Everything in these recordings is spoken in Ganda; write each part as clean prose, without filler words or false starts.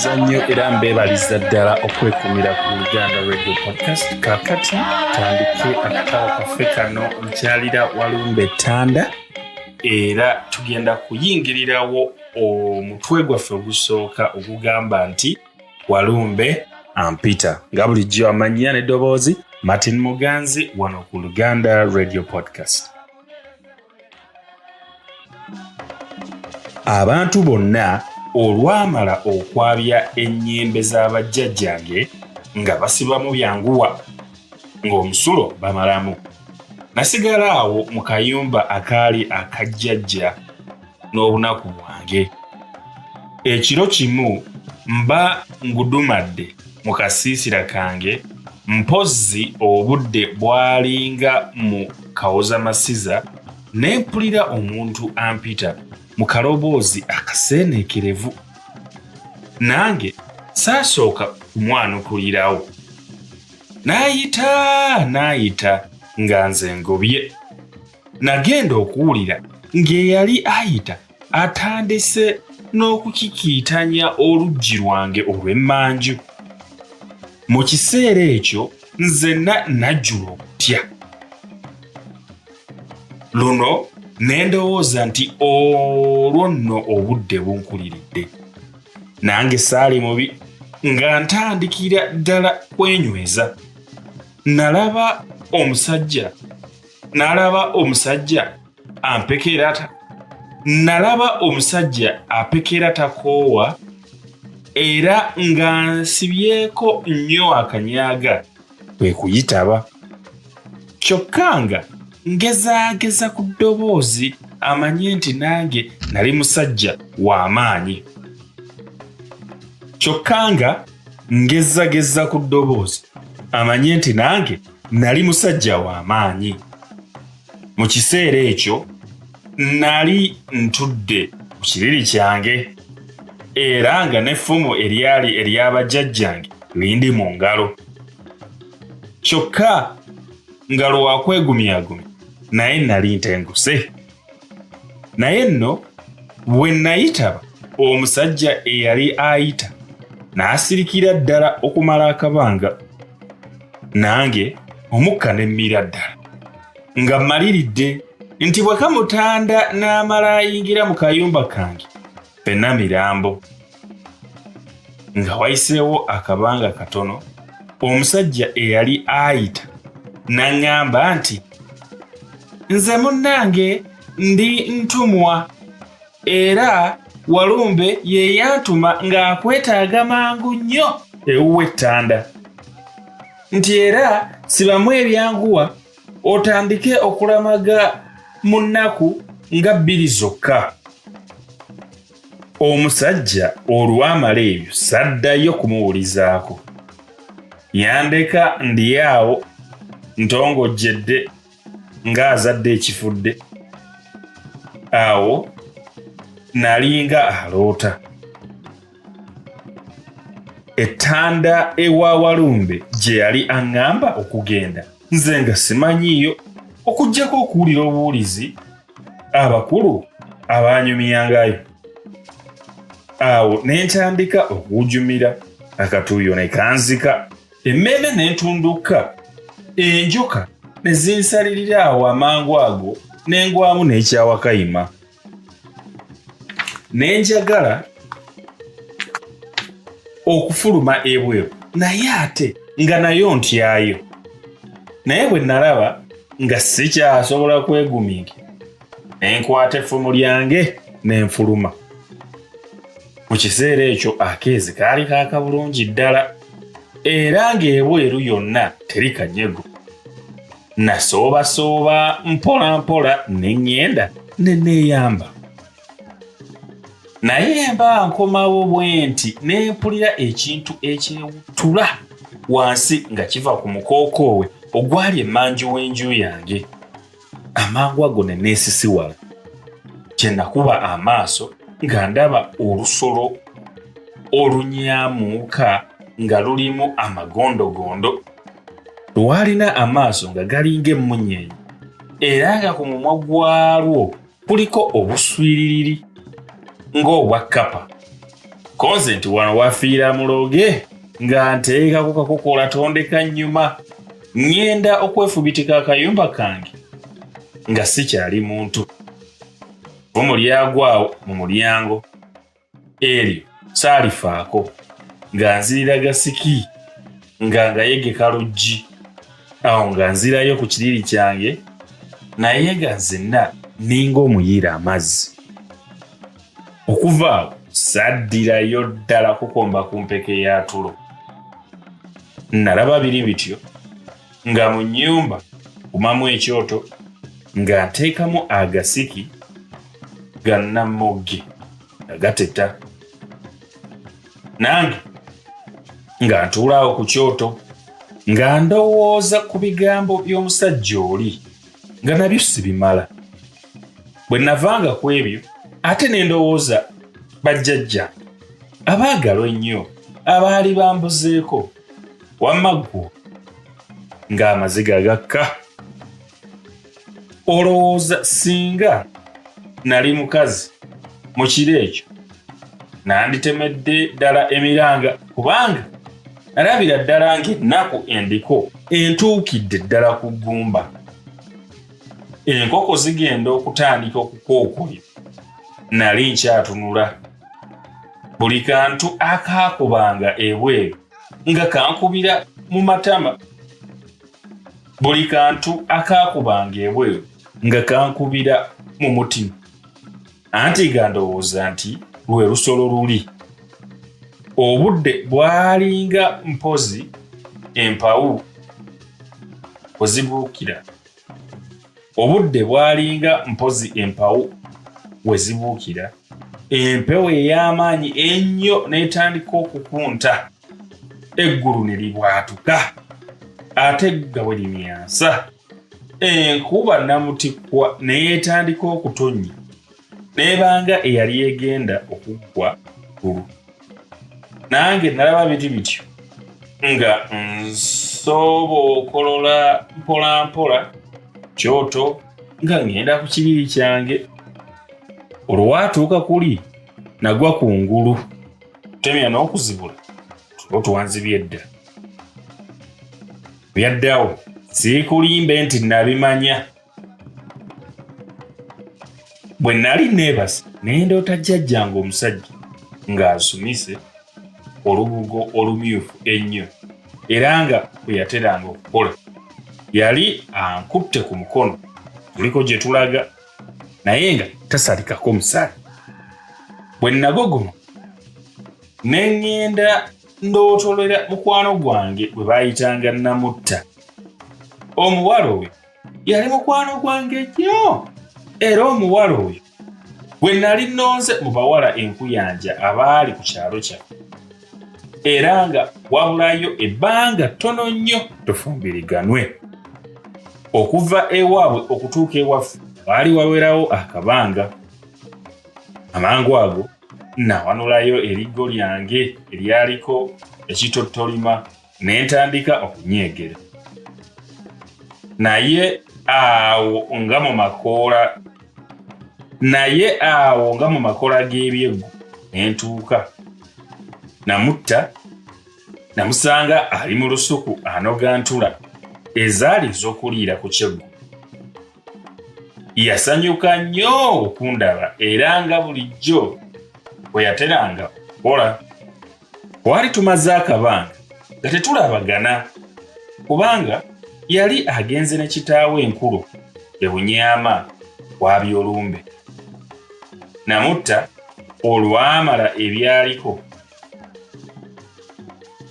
Mbebaza nnyo era mbeebaliza ddala okwekumira ku Luganda Radio Podcast. Kakati tandike akatabo kaffe kano nkyalira Walumbe Ttanda, era tugenda kuyingirirawo omutwe gwaffe ogusooka ogugamba nti Walumbe Ampita. Nga bulijjo amannya n'eddoboozi Martin Muganzi wano ku Luganda Radio Podcast. Abantu bonna olwamala okwabya ennyembe z'abajjajjange nga basibamu byanguwa ng'omusulo bamalamu. Nasigala awo mu kayumba akaali akajjajja n'obunaku bwange. Ekiro kimu mba ngudumadde mu kasiisira kange mpozzi obudde bwalinga mu kawozamasiza ne mpulira omuntu ampita mu kaloboozi akaseeneekerevu. Nange saasooka kumwanukulirawo. N'ayita n'ayita nga nze ngobye. Nagenda okuwulira ng'eyali ayita atandise n'okukikiitanya oluggi lwange olw'emmanju. Mu kiseera ekyo nzenna najjula okutya. Luno ne ndowooza nti olwo nno obudde bunkuliridde. Nange saali mubi nga ntandikira ddala kwenyweza. Nalaba omusajja nalaba omusajja ampekera nalaba omusajja apekera takoowa era nga nsibyeko nnyo akanyaga kwe kuyitaba kyokka nga ngezaageza ku ddoboozi amanye nti nange nali musajja wa maanyi kyokka nga ngezageza ku ddoboozi amanye nti nange nali musajja wa maanyi. Mu kiseera ekyo nali ntudde ku kiriri kyange era nga n'effumu eryali ery'abajjajjange lindi mu ngalo. Kyokka nga lwa kwegumyagumya naye nali ntenguse. Naye nno bwe nayitaba omusajja eyali ayita n'asirikira ddala okumala akabanga. Nange omukka ne mmira ddala nga mmaliridde nti bwe kamutanda n'amala ayingira mu kayumba kange ffenna mirambo. Nga wayiseewo akabanga katono omusajja eyali ayita n'aŋŋamba nti nze munnange ndi ntumwa era Walumbe ye yantuma ng'akwetaaga mangu nnyo ewuwe Ttanda nti era sibamu ebyanguwa otandike okulamaga mu nnaku nga bbiri zokka. Omusajja olwamala ebyo saddayo kumuwulizaako. Yandeka ndi awo ntongojjedde ng'azadde ekifudde. Awo nalinga aloota. Ettanda ewa Walumbe gye yali aŋŋamba okugenda nze nga simanyiiyo okuggyako okuwulira obuwulizi abakulu abaanyumyangayo. Awo ne ntandika okuwujumira akatuuyo ne kanzika emmeeme ne ntunduka enjoka ne zinsalirira awo amangu ago ne ngwamu n'ekyawakayima. Ne njagala okufuluma ebweru naye ate nga nayo ntyayo. Naye bwe nalaba nga sikyasobola kwegumiikira ne nkwata effumu lyange ne nfuluma. Mu kiseera ekyo akeezi kaali kaaka bulungi ddala era ng'ebweru yonna teri kanyego. Nasoobasooba mpola mpola ne ŋŋenda ne neeyamba. Naye mba nkomawo bwe nti ne mpulira ekintu ekyewuttula wansi nga kiva ku mukookoowe ogwali emmanju w'enju yange. Amangu ago ne neesisiwala. Kye nakuba amaaso nga ndaba olusolo olunyamuuka nga lulimu amagondogondo. Lwalina amaaso nga galinga emmunyeenye era nga ku mumwa gwalwo kuliko obuswiririri ng'obwa kkapa. Konze nti wano wafiira muloge nga nteekako kakokola tondeka nnyuma ŋŋenda okwefubitika akayumba kange nga sikyali muntu. Vvumu lyagwawo mu mulyango eryo saalifaako nga nzirira gasiki nga ngayegeka luggi awo nga nzirayo ku kiriri kyange naye nga nzenna ninga omuyiira amazzi. Okuva awo saddirayo ddala kukomba ku mpeke ya tulo. Nalaba biri bityo nga mu nnyumba kumamu ekyoto nga nteekamu agasiki ga nammogge nga gateta. Nange nga ntuula awo ku kyoto nga ndowooza ku bigambo by'omusajja oli nga nabyo sibimala. Bwe navanga ku ebyo ate ne ndowooza bajjajja abaagalwa ennyo abaali bambuzeeko wamma ggwo ng'amaziga gakka. Olowooza singa nali mukazi mu kiro ekyo nanditemedde ddala emiranga kubanga nalabira ddala ng'ennaku endiko entuukidde ddala ku ggumba. Enkoko zigenda okutandika okukookolima nali nkyatunula. Buli kantu akaakubanga ebweru nga kankubira mu matama. Buli kantu akaakubanga ebweru nga kankubira mu mutima. Anti nga ndowooza nti lwe lusolo luli. Obudde bwalinga mpozi empawu we zibuukira. Obudde bwalinga mpozi empawu we zibuukira, empewo ey'amaanyi ennyo n'etandika okukunta, eggulu ne libwatuka, ate nga bwe limyansa. Enkuba namutikkwa n'etandika okutonnya, n'ebanga eyali egenda okuggwa ggulu. Nange nalaba biri bityo nga nsobookolola mpolampola kyoto nga ŋŋenda ku kibiri kyange. Olwatuuka kuli nagwa ku ngulu, temya n'okuzibula tulo twanzibye dda. Byaddawo siikulimbe nti nabimanya. Bwe nali neebase ne ndoota jjajjange omusajja ng'ansumise olubugo olumyufu ennyo era nga bwe yateranga okukola. Yali ankutte ku mukono tuliko gye tulaga naye nga tasalikako musale. Bwe nagogoma ne ŋŋenda ndootolera mukwano gwange gwe baayitanga Namutta. Omuwala oyo yali mukwano gwange nnyo era omuwala oyo gwe nali nnonze mu bawala enkuyanja abaali ku kyalo kyaffe era nga wabulayo ebbanga ttono nnyo tufumbiriganwe. Okuva ewaabwe okutuuka ewaffe waali wawerawo akabanga. Amangu ago nawanulayo eriggo lyange eryaliko ekitottolima ne ntandika okunyeegera. Naye awo nga mu makoola naye awo nga mu makoola g'ebyeggo ne ntuuka. Namutta namusanga ali mu lusuku anoga ntula ezaali ez'okuliira ku kyeggo. Yasanyuka nnyo okundaba era nga bulijjo bwe yateranga okukola. Twali tumaze akabanga nga tetulabagana kubanga yali agenze ne kitaawe enkulu e Bunyaama wa Byolumbe. Namutta olwamala ebyaliko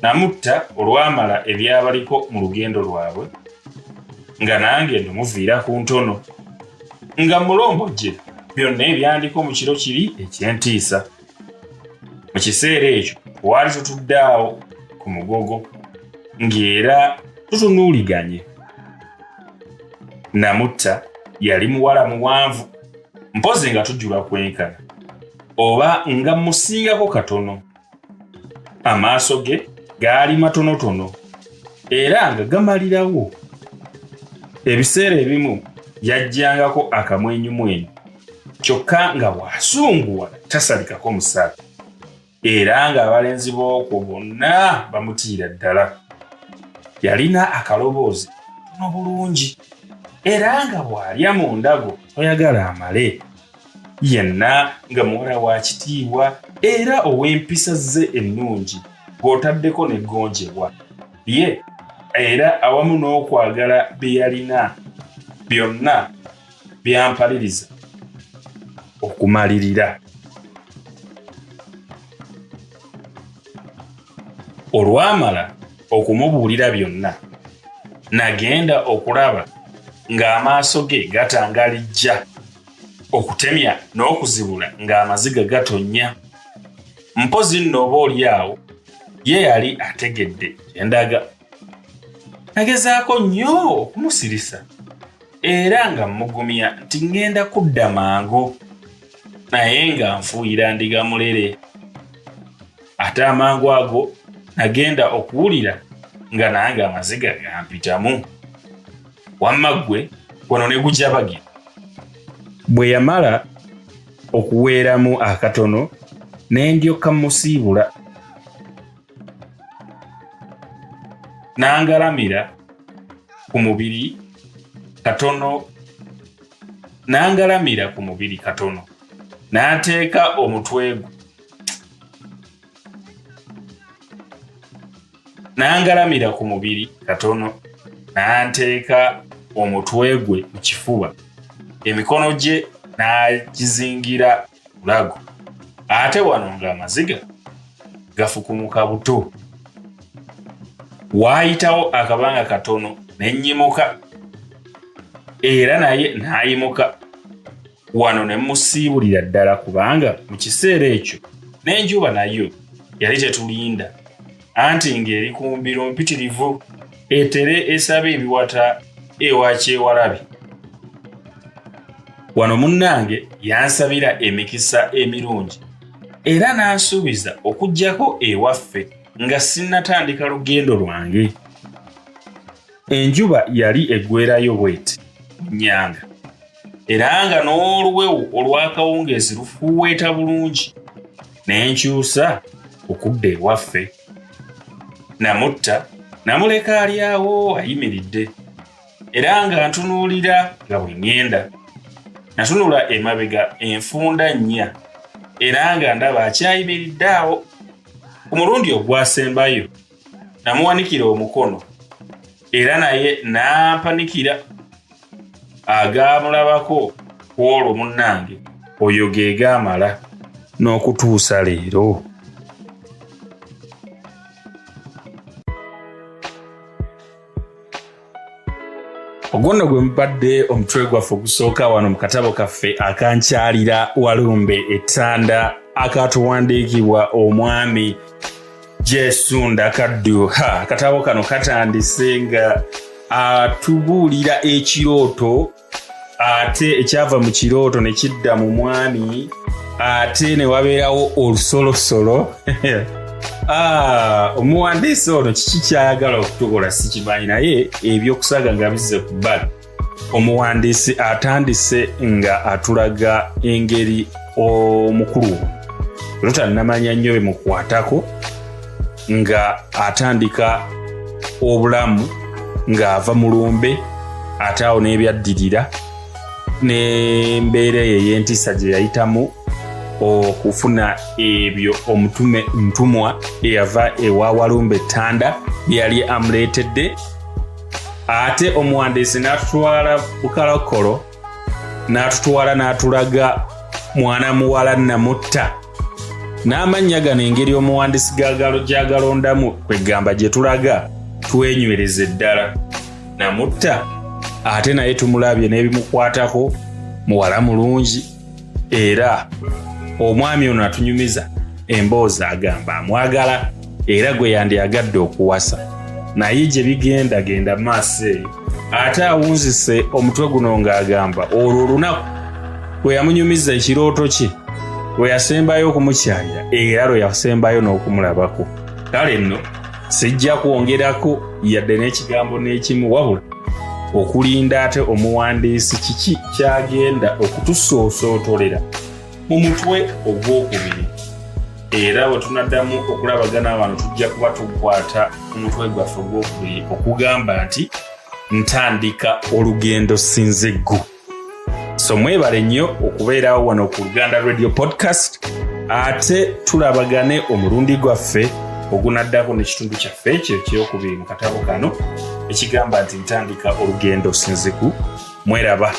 Namutta olwamala ebyabaliko mu lugendo lwabwe nga nange numuviira ku ntono nga mulombojje byonna ebyandiko mu kiro kiri eky'entiisa. Mu kiseera ekyo twali tutudde awo ku mugogo ng'era tutunuuliganye. Namutta yali muwala muwanvu mpozi nga tujula kwenkana oba nga musingako katono. Amaaso ge gaali matonotono era nga gamalirawo. Ebiseera ebimu yajjangako akamwenyumwenyu kyokka nga bw'asunguwala tasalikako musala. era ng'abalenzi b'okwo bonna bamutiira ddala. Yalina akaloboozi katono bulungi era nga bw'alya mu ndago toyagala amale. Yenna nga muwala wa kitiibwa era ow'empisa ze ennungi ng'otaddeko n'eggonjebwa lye era awamu n'okwagala bye yalina byonna byampaliriza okumalirira. Olwamala okumubuulira byonna, nagenda okulaba ng'amaaso ge gatangalijja, okutemya n'okuzibula ng'amaziga gatonnya. Mpozi nno oba oli awo ye yali ategedde gye ndaga. Nagezaako nnyo okumusirisa era nga mmugumya nti ŋŋenda kudda mangu naye nga nfuuyira ndiga mulere. Ate amangu ago nagenda okuwulira nga nange amaziga gampitamu. Wamma ggwe wano ne gujabagira. Bwe yamala okuweeramu akatono ne ndyoka mmusiibula. N'angalamira ku mubiri katono n'angalamira ku mubiri katono n'ateeka omutwe gwe n'angalamira ku mubiri katono n'anteeka omutwe gwe mu kifuba emikono gye n'agizingira bulago ate wano ng'amaziga gafukumuka buto. Waayitawo akabanga katono ne nnyimuka era naye n'ayimuka. Wano ne mmusiibulira ddala kubanga mu kiseera ekyo n'enjuba nayo yali tetulinda anti ng'eri ku mbiro mpitirivu etere esabe ebiwata ewa Kyewalabye. Wano munnange yansabira emikisa emirungi era n'ansuubiza okuggyako ewaffe nga sinnatandika lugendo lwange. Enjuba yali eggwerayo bw'eti mu nnyanga era nga n'oluwewo olw'akawungeezi lufuuweeta bulungi ne nkyusa okudda ewaffe. Namutta namuleka ali awo ayimiridde. era nga ntunuulira nga bwe ŋŋenda. Natunula emabega enfunda nnya era nga ndaba akyayimiridde awo. Ku mulundi ogwasembayo namuwanikira omukono era naye n'ampanikira agaamulabako ku olwo munnange oyo ge gaamala n'okutuusa leero. Ogwo nno gwe mubadde omutwe gwaffe ogusooka wano mu katabo kaffe akankyalira walumbe ettanda akatuwandiikibwa omwami Jesunda Kaddu. Ha, akatabo kano katandise nga atubuulira ekirooto ate ekyava mu kirooto ne kidda mu mwami ate ne wabeerawo olusolosolo. Omuwandiisi ono kiki kyayagala okutukola sikimanyi, naye ebyokusaaga nga bizze ku bbali. Omuwandiisi atandise nga atulaga engeri omukulu ono tannamanya nnyo bimukwatako nga atandika obulamu ng'ava mu lumbe ate awo n'ebyaddirira n'embeera eyo ey'entiisa gye yayitamu okufuna ebyo omutume ntumwa eyava ewa Walumbe Ttanda bye yali amuleetedde. Ate omuwandiisi n'atutwala bukalakolo n'atutwala n'atulaga mwana muwala Namutta n'amannya gano engeri omuwandiisi gy'agalondamu kwegamba gye tulaga twenywereze ddala. Namutta ate naye tumulabye n'ebimukwatako, muwala mulungi era omwami ono atunyumiza emboozi agamba amwagala era gwe yandyagadde okuwasa naye gye bigenda genda maaso eyo ate awunzise omutwe guno ng'agamba olwo olunaku lwe yamunyumiza ekirooto kye lwe yasembayo okumukyalira era lwe yasembayo n'okumulabako. Kale nno sijja kwongerako yadde n'ekigambo n'ekimu wabula okulinda ate omuwandiisi kiki ky'agenda okutusoosootolera mu mutwe ogwokubiri. Era bwe tunaddamu okulabagana wano, tujja kuba tukwata omutwe gwaffe ogwokubiri okugamba nti ntandika olugendo sinziggu. So mwebale nnyo okubeerawo wano ku Luganda Radio Podcast, ate tulabagane omulundi gwaffe ogunaddako n'ekitundu kyaffe ekyo ekyokubiri mu katabo kano ekigamba nti ntandika olugendo sinzigu. Mweraba.